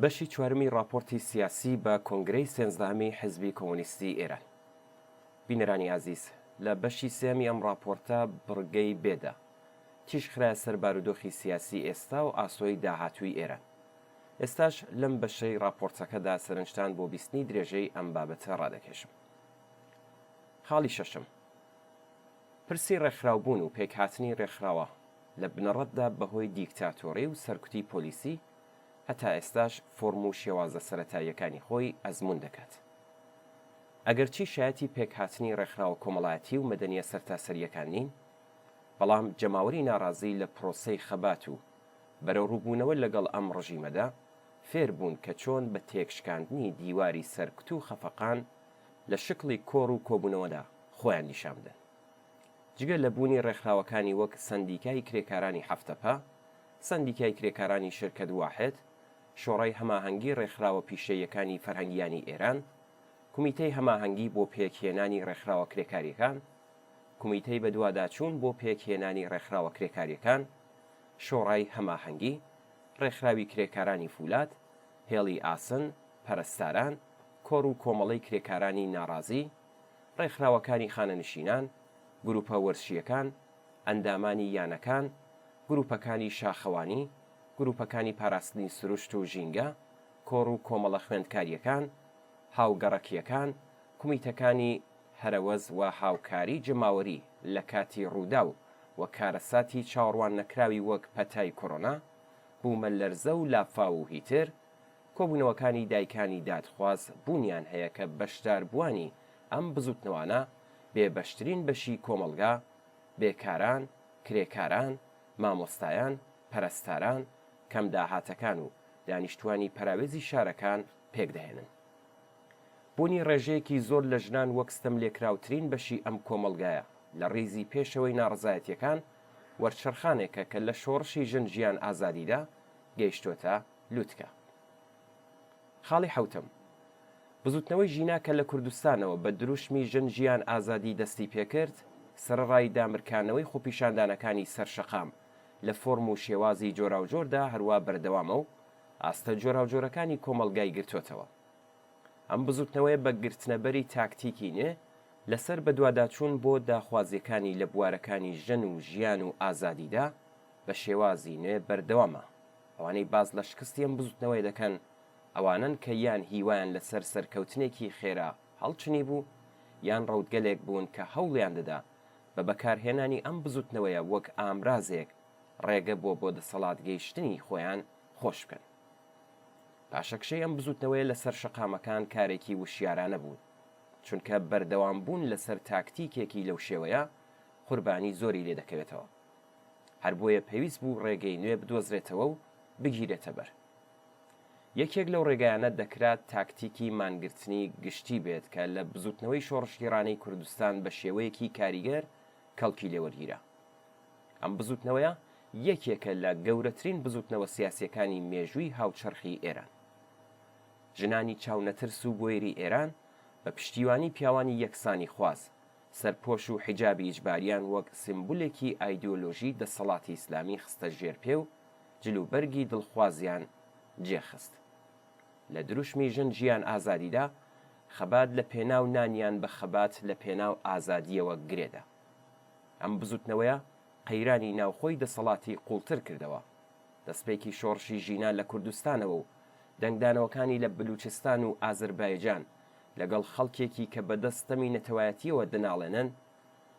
بەشی چوارمی ڕاپۆرتی سیاسی بە کۆنگرەی سێنزدەهەمی حیزبی کۆمۆنیستی ئێران. بینەرانی ئازیز، لە بەشی سێیەمی ئەم ڕاپۆرتە بڕگەی بێ دا، تیشک خرایە سەر بارودۆخی سیاسی ئێستا و ئاسۆی داهاتووی ئێران. ئێستاش لەم بەشەی ڕاپۆرتەکەدا سەرنجتان بۆ بیستنی درێژەی ئەم بابەتە ڕادەکێشم. خاڵی شەشەم، پرسی ڕێکخراوبوون و پێکهاتنی ڕێکخراوە لە بنەڕەتدا بەهۆی دیکتاتۆڕی و سەرکوتی پۆلیسی هەتا ئێستاش فۆرم و شێوازە سەرەتاییەکانی خۆی ئەزموون دەکات. ئەگەرچی شایەتی پێکهاتنی ڕێکخراوە کۆمەڵایەتی و مەدەنییە سەرتاسەرییەکان نین، بەڵام جەماوەری ناڕازی لە پرۆسەی خەبات و بەرەوڕووبوونەوە لەگەڵ ئەم ڕژیمەدا فێر بوون کە چۆن بە تێکشکاندنی دیواری سەرکوت و خەفەقان لە شکڵی کۆڕ و کۆبوونەوەدا خۆیان نیشان بدەن. جگە لە بوونی ڕێکخراوەکانی وەک سەندیکای کرێکارانی هەفتەپە، سەندیکای کرێکارانی شرکەت واحد، شۆڕای هەماهەنگی ڕێکخراوە پیشەییەکانی فەرهەنگیانی ئێران، کومیتەی هەماهەنگی بۆ پێکهێنانی ڕێکخراوە کرێکارییەکان، کومیتەی بەدواداچوون بۆ پێکهێنانی ڕێکخراوە کرێکارییەکان، شۆڕای هەماهەنگی، ڕێکخراوی کرێکارانی فولاد، هێڵی ئاسن، پەرستاران، کۆڕ و کۆمەڵەی کرێکارانی ناڕازی، ڕێکخراوەکانی خانەنشینان، گروپە وەرزشییەکان، ئەندامانی یانەکان، گروپەکانی شاخەوانی، گروپەکانی پاراستنی سروشت و ژینگە، کۆڕ و کۆمەڵە خوێندکارییەکان، هاوگەڕەکییەکان، کومیتەکانی هەرەوەز و هاوکاری جەماوەری لە کاتی ڕووداو و کارەساتی چاوەڕواننەکراوی وەک پەتای کۆرۆنا، بوومەلەرزە و لافاو و هیتر، کۆبوونەوەکانی دایکانی دادخواز بوونیان هەیە کە بەشداربووانی ئەم بزووتنەوانە بێبەشترین بەشی کۆمەڵگا، بێکاران، کرێکاران، مامۆستایان، پەرستاران، کەمداهاتەکان و دانیشتووانی پەراوێزی شارەکان پێکدەهێنن. بوونی ڕێژەیەکی زۆر لە ژنان وەک ستەملێکراوترین بەشی ئەم کۆمەڵگایە لە ڕیزی پێشەوەی ناڕەزایەتییەکان وەرچەرخانێکە کە لە شۆڕشی ژن ژیان ئازادیدا گەیشتۆتە لوتکە. خاڵی حەوتەم، بزوتنەوەی ژینا کە لە کوردستانەوە بە دروشمی ژن ژیان ئازادی دەستی پێکرد، سەرەڕای دامرکانەوەی خۆپیشاندانەکانی سەر شەقام لە فۆرم و شێوازی جۆراوجۆردا هەروا بەردەوامە و ئاستە جۆراوجۆرەکانی کۆمەڵگای گرتۆتەوە. ئەم بزوتنەوەیە بە گرتنەبەری تاکتیکی نوێ لەسەر بەدواداچوون بۆ داخوازیەکانی لە بوارەکانی ژن و ژیان و ئازادیدا بە شێوازی نوێ بەردەوامە. ئەوانەی باس لە شکستی ئەم بزوتنەوەیە دەکەن ئەوانەن کە یان هیوایان لەسەر سەرکەوتنێکی خێرا هەڵچنیبوو یان ڕەوتگەلێک بوون کە هەوڵیان دەدا بە بەکارهێنانی ئەم بزوتنەوەیە وەک ئامرازێک ڕێگە بۆ بۆ دەسەڵات گەیشتنی خۆیان خۆش بکەن. پاشەکشەی ئەم بزوتنەوەیە لەسەر شەقامەکان کارێکی وشیارانە بوو، چونکە بەردەوام بوون لەسەر تاکتیکێکی لەو شێوەیە قوربانی زۆری لێ دەکەوێتەوە. هەر بۆیە پێویست بوو ڕێگەی نوێ بدۆزرێتەوە و بگیرێتە بەر. یەکێک لەو ڕێگایانە دەکرا تاکتیکی مانگرتنی گشتی بێت کە لە بزوتنەوەی شۆڕشگێڕانەی کوردستان بە شێوەیەکی کاریگەر کەڵکی لێ وەرگیرا. ئەم بزوتنەوەیە یەکێکە لە گەورەترین بزوتنەوە سیاسیەکانی مێژووی هاوچەرخی ئێران. ژنانی چاونەترس و بوێری ئێران بە پشتیوانی پیاوانی یەکسانیخواز، سەرپۆش و حیجابی ئیجباریان وەک سیمبولێکی ئایدیۆلۆژی دەسەڵاتی ئیسلامی خستە ژێر پێ و جلوبەرگی دڵخوازیان جێخست. لە دروشمی ژن ژیان ئازادیدا خەبات لە پێناو نانیان بە خەبات لە پێناو ئازادییەوە گرێدا. ئەم بزوتنەوەیە قەیرانی ناوخۆی دەسەڵاتی قوڵتر کردەوە. دەستپێکی شۆڕشی ژینا لە کوردستانەوە و دەنگدانەوەکانی لە بلوچستان و ئازربایجان لەگەڵ خەڵکێکی کە بەدەست ستەمی نەتەوایەتییەوە دەناڵێنن،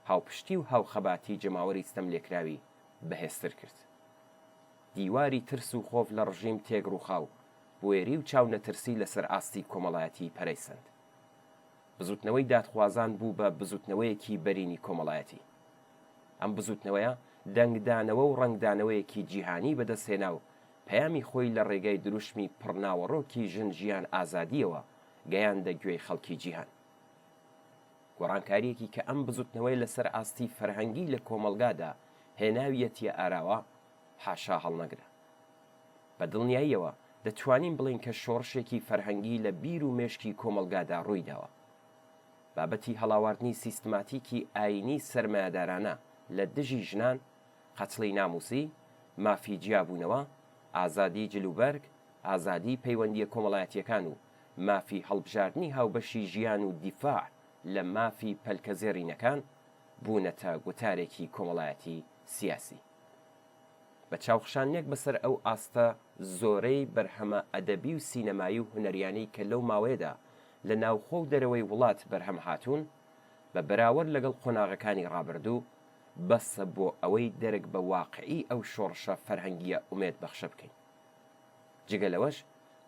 هاوپشتی و هاوخەباتی جەماوەری ستەملێکراوی بەهێزتر کرد. دیواری ترس و خۆف لە ڕژیم تێکڕووخا و بوێری و چاونەترسی لەسەر ئاستی کۆمەڵایەتی پەرەی سەند. بزووتنەوەی دادخوازان بوو بە بزووتنەوەیەکی بەرینی کۆمەڵایەتی. ئەم بزووتنەوەیە دەنگدانەوە و ڕەنگدانەوەیەکی جیهانیی بەدەستهێنا و پەیامی خۆی لە ڕێگای دروشمی پڕناوەڕۆکی ژن ژیان ئازادییەوە گەیاندە گوێی خەڵکی جیهان. گۆڕانکارییەکی کە ئەم بزوتنەوەیە لەسەر ئاستی فەرهەنگی لە کۆمەڵگادا هێناویەتیە ئاراوە، حاشا هەڵنەگرە. بە دڵنیاییەوە دەتوانین بڵێین کە شۆڕشێکی فەرهەنگی لە بیر و مێشکی کۆمەڵگادا ڕوویداوە. بابەتی هەڵاواردنی سیستماتیکی ئایینی سەرمایەدارانە لە دژی ژنان، قەتڵی ناموسی، مافی جیابوونەوە، ئازادی جلوبەرگ، ئازادیی پەیوەندییە کۆمەڵایەتییەکان و مافی هەڵبژاردنی هاوبەشی ژیان و دیفاع لە مافی پەلکەزێڕینەکان، بوونەتە گوتارێکی کۆمەڵایەتی سیاسی. بە چاوخشاندنێک بەسەر ئەو ئاستە زۆرەی بەرهەمە ئەدەبی و سینەمایی و هونەریانەی کە لەو ماوەیەدا لە ناوخۆ و دەرەوەی وڵات بەرهەم هاتوون، بە بەراوەرد لەگەڵ قۆناغەکانی ڕابردوو، بەسە بۆ ئەوەی دەرک بە واقعی ئەو شۆڕشە فەرهەنگییە ئومێدبەخشە بکەین. جگە لەوەش،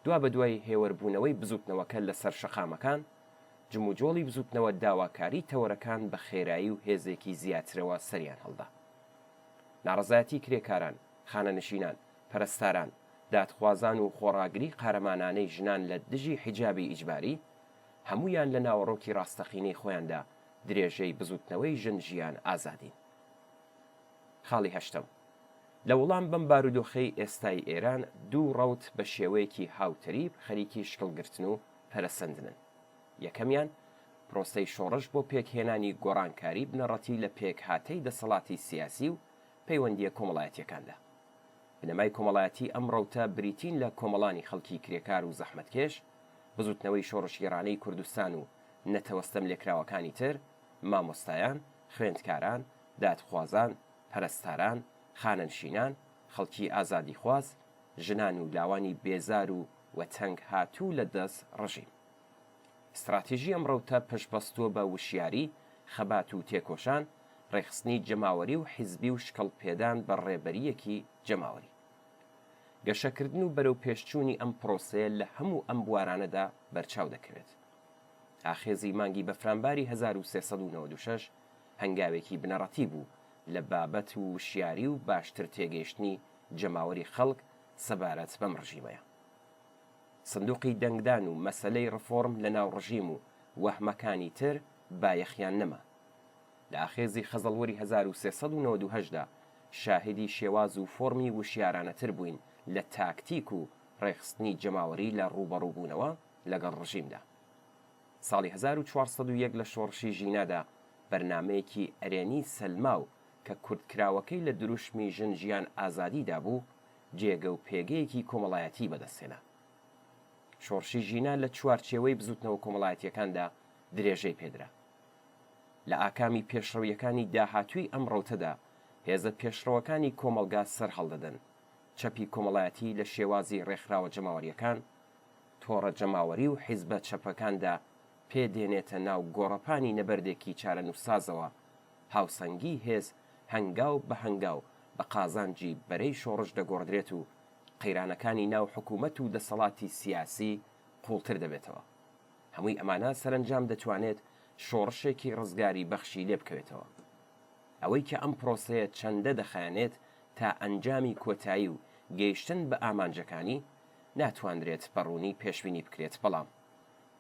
دوابەدوای هێوەربوونەوەی بزووتنەوەکە لەسەر شەقامەکان، جموجۆڵی بزووتنەوە داواکاری تەوەرەکان بە خێرایی و هێزێکی زیاترەوە سەریان هەڵدا. ناڕەزایەتی کرێکاران، خانەنشینان، پەرستاران، دادخوازان و خۆڕاگری قارەمانانەی ژنان لە دژی حیجابی ئیجباری، هەموویان لە ناوەڕۆکی ڕاستەقینەی خۆیاندا درێژەی بزووتنەوەی ژن ژیان ئازادین. خاڵی هەشتەم، لە وڵام بەم بارودۆخەی ئێستای ئێران دوو ڕەوت بە شێوەیەکی هاوتەریب خەریکی شکڵگرتن و پەرەسەندنن. یەکەمیان، پرۆسەی شۆڕش بۆ پێکهێنانی گۆڕانکاری بنەڕەتی لە پێکهاتەی دەسەڵاتی سیاسی و پەیوەندییە کۆمەڵایەتییەکاندا. بنەمای کۆمەڵایەتی ئەم ڕەوتە بریتین لە کۆمەڵانی خەڵکی کرێکار و زەحمەتکێش، بزوتنەوەی شۆڕشگێڕانەی کوردستان و نەتەوە ستەملێکراوەکانی تر، مامۆستایان، خوێندکاران، دادخوازان، پەرستاران، خانەنشینان، خەڵکی ئازادیخواز، ژنان و لاوانی بێزار و و تەنگ هاتوو لە دەست ڕژیم. ستراتیژی ئەم ڕەوتە پشتبەستووە بە وشیاری، خەبات و تێکۆشان، ڕێکخستنی جەماوەری و حیزبی و شکڵ پێدان بە ڕێبەرییەکی جەماوەری. گەشەکردن و بەرەوپێشچوونی ئەم پڕۆسەیە لە هەموو ئەم بوارانەدا بەرچاو دەکەوێت. ئاخێزی مانگی بەفرانباری 1396 هەنگاوێکی بنەڕەتی بوو لە بابەت وشیاری و باشتر تێگەیشتنی جەماوەری خەڵک سەبارەت بەم ڕژیمەیە. سندوقی دەنگدان و مەسەلەی ڕفۆرم لە ناو ڕژیم و وەهمەکانی تر بایەخیان نەما. لە ئاخێزی خەزەڵوەری 1398 دا شاهیدی شێواز و فۆرمی وشیارانەتر بووین لە تاکتیک و ڕێکخستنی جەماوەری لە ڕووبەڕووبوونەوە لەگەڵ ڕژیمدا. ساڵی 1401 لە شۆڕشی ژینادا بەرنامەیەکی ئەرێنی سەلماو کە کورتکراوەکەی لە دروشمی ژن ژیان ئازادی دا بوو، جێگە و پێگەیەکی کۆمەڵایەتیی بەدەستهێنا. شۆڕشی ژینا لە چوارچێوەی بزووتنەوە کۆمەڵایەتییەکاندا درێژەی پێدرا. لە ئاکامی پێشڕەوییەکانی داهاتووی ئەم ڕەوتەدا، هێزە پێشڕەوەکانی کۆمەڵگا سەرهەڵدەدەن، چەپی کۆمەڵایەتی لە شێوازی ڕێکخراوە جەماوەرییەکان، تۆڕە جەماوەری و حیزبە چەپەکاندا پێ دێنێتە ناو گۆڕەپانی نەبەردێکی چارەنووسسازەوە، هاوسەنگیی هێز هەنگاو بە هەنگاو بە قازانجی بەرەی شۆڕش دەگۆڕدرێت و قەیرانەکانی ناو حکوومەت و دەسەڵاتی سیاسی قووڵتر دەبێتەوە. هەمووی ئەمانە سەرەنجام دەتوانێت شۆڕشێکی ڕزگاری بەخشی لێ بکەوێتەوە. ئەوەی کە ئەم پرۆسەیە چەندە دەخایەنێت تا ئەنجامی کۆتایی و گەیشتن بە ئامانجەکانی، ناتوانرێت بە ڕوونی پێشبینی بکرێت، بەڵام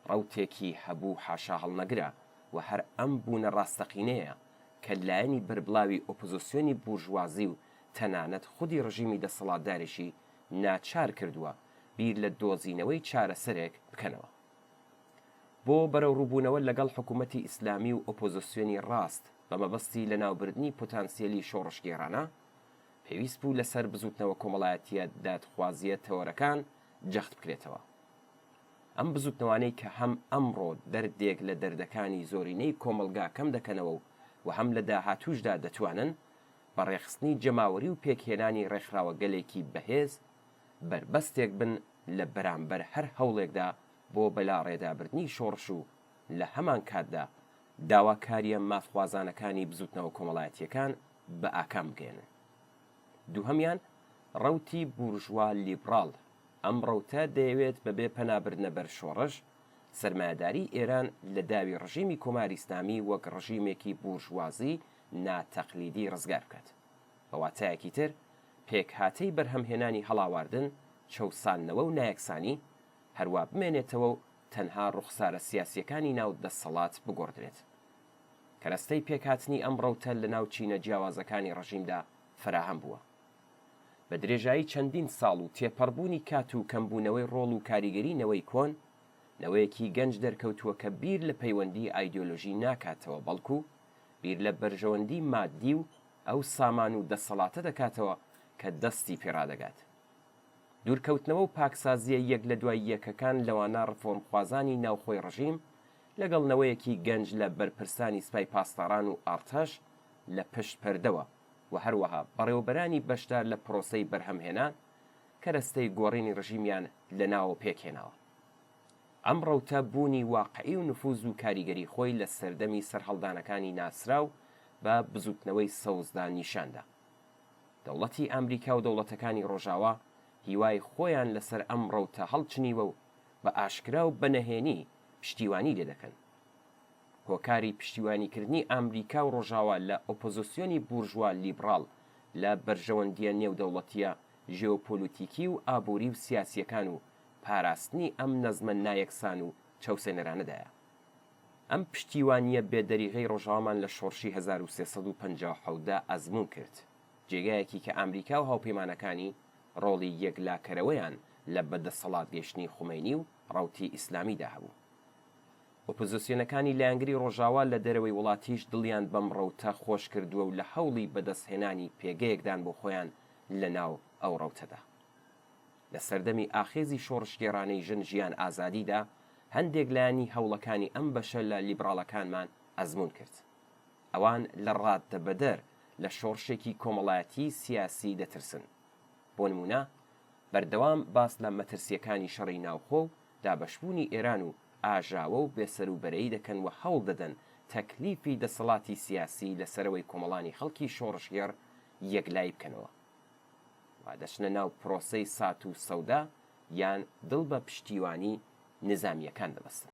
ڕەوتێکی هەبوو حاشاهەڵنەگرە و هەر ئەم بوونە ڕاستەقینەیە کە لایەنی بەربڵاوی ئۆپۆزۆسیۆنی بورژوازی و تەنانەت خودی ڕژیمی دەسەڵاتداریشی ناچار کردووە بیر لە دۆزینەوەی چارەسەرێک بکەنەوە بۆ بەرەوڕووبوونەوە لەگەڵ حکوومەتی ئیسلامی و ئۆپۆزۆسیۆنی ڕاست بە مەبەستی لەناوبردنی پۆتانسیەلی شۆڕشگێڕانە پێویست بوو لەسەر بزووتنەوە کۆمەڵایەتییە دادخوازییە تەوەرەکان جەخت بکرێتەوە. ئەم بزوتنەوانەی کە هەم ئەمڕۆ دەردێک لە دەردەکانی زۆرینەی کۆمەڵگا کەم دەکەنەوە و و هەم لە داهاتووشدا دەتوانن بە ڕێکخستنی جەماوەری و پێکهێنانی ڕێکخراوەگەلێکی بەهێز بەربەستێک بن لە بەرامبەر هەر هەوڵێکدا بۆ بەلاڕێدابردنی شۆڕش و لە هەمانکاتدا داواکارییە مافخوازانەکانی بزوتنەوە کۆمەڵایەتییەکان بە ئاکام بگەیەنن. دووهەمیان ڕەوتی بورژوا لیبڕاڵ، ئەم ڕەوتە دەیەوێت بەبێ پەنابردنە بەر شۆڕش، سەرمایەداریی ئێران لە داوی ڕژیمی کۆماری ئیسلامی وەک ڕژیمێکی بورژوازی ناتەقلیدی ڕزگار بکات. بە واتایەکی تر، پێکهاتەی بەرهەمهێنانی هەڵاواردن، چەوساندنەوە و نایەکسانی، هەروا بمێنێتەوە و تەنها ڕوخسارە سیاسییەکانی ناو دەسەڵات بگۆڕدرێت. کەرەستەی پێکهاتنی ئەم ڕەوتە لەناو چینە جیاوازەکانی ڕژیمدا فەراهەم بووە. بە درێژایی چەندین ساڵ و تێپەڕبوونی کات و کەمبوونەوەی ڕۆڵ و کاریگەری نەوەی کۆن، نەوەیەکی گەنج دەرکەوتووە کە بیر لە پەیوەندی ئایدیۆلۆژی ناکاتەوە بەڵکو بیر لە بەرژەوەندی مادی و ئەو سامان و دەسەڵاتە دەکاتەوە کە دەستی پێ ڕادەگات. دوورکەوتنەوە و پاکسازییە یەک لە دوای یەکەکان لەوانە ڕفۆرمخوازانی ناوخۆی ڕژیم لەگەڵ نەوەیەکی گەنج لە بەرپرسانی سپای پاسداران و ئاڕتەش لە پشت پەردەوە و هەروەها بەڕێوەبەرانی بەشدار لە پرۆسەی بەرهەمهێنان کەرەستەی گۆڕینی ڕژیمیان لە ناوەوە پێکهێناوە. ئەم ڕەوتە بوونی واقعی و نفوز و کاریگەری خۆی لە سەردەمی سەرهەڵدانەکانی ناسراو بە بزوتنەوەی سەوزدا نیشاندا. دەوڵەتی ئامریکا و دەوڵەتەکانی ڕۆژاوا هیوای خۆیان لەسەر ئەم ڕەوتە هەڵچنیوە و بە ئاشکرا و بە نەهێنی پشتیوانی لێ دەکەن. هۆکاری پشتیوانیکردنی ئامریکا و ڕۆژاوا لە ئۆپۆزۆسیۆنی بورژوا لیبڕاڵ لە بەرژەوەندییە نێودەوڵەتییە ژێۆپۆلوتیکی و ئابووری و سیاسییەکان و پاراستنی ئەم نەزمە نایەکسان و چەوسێنەرانەدایە. ئەم پشتیوانییە بێ دەریغەی ڕۆژاوامان لە شۆڕشی 1357 دا ئەزموون کرد، جێگایەکی کە ئامریکا و هاوپەیمانەکانی ڕۆڵی یەکلاکەرەوەیان لە بەدەسەڵات گەیشتنی خومەینی و ڕەوتی ئیسلامیدا هەبوو. ئۆپۆزسیۆنەکانی لایەنگری ڕۆژاوا لە دەرەوەی وڵاتیش دڵیان بەم ڕەوتە خۆش کردووە و لە هەوڵی بەدەستهێنانی پێگەیەکدان بۆ خۆیان لە ناو ئەو ڕەوتەدا. لە سەردەمی ئاخێزی شۆڕشگێڕانەی ژن ژیان ئازادیدا هەندێک لایەنی هەوڵەکانی ئەم بەشە لە لیبڕاڵەکانمان ئەزموون کرد. ئەوان لە ڕاددەبەدەر لە شۆڕشێکی کۆمەڵایەتی سیاسی دەترسن. بۆ نموونە بەردەوام باس لە مەترسییەکانی شەڕی ناوخۆ و دابەشبوونی ئێران و ئاژاوە و بێسەروبەرەیی دەکەن و هەوڵ دەدەن تەکلیفی دەسەڵاتی سیاسی لە سەرەوەی کۆمەڵانی خەڵکی شۆڕشگێڕ یەکلایی بکەنەوە و دەچنە ناو پرۆسەی سات و سەودا یان دڵ بە پشتیوانی نیزامییەکان دەبەستن.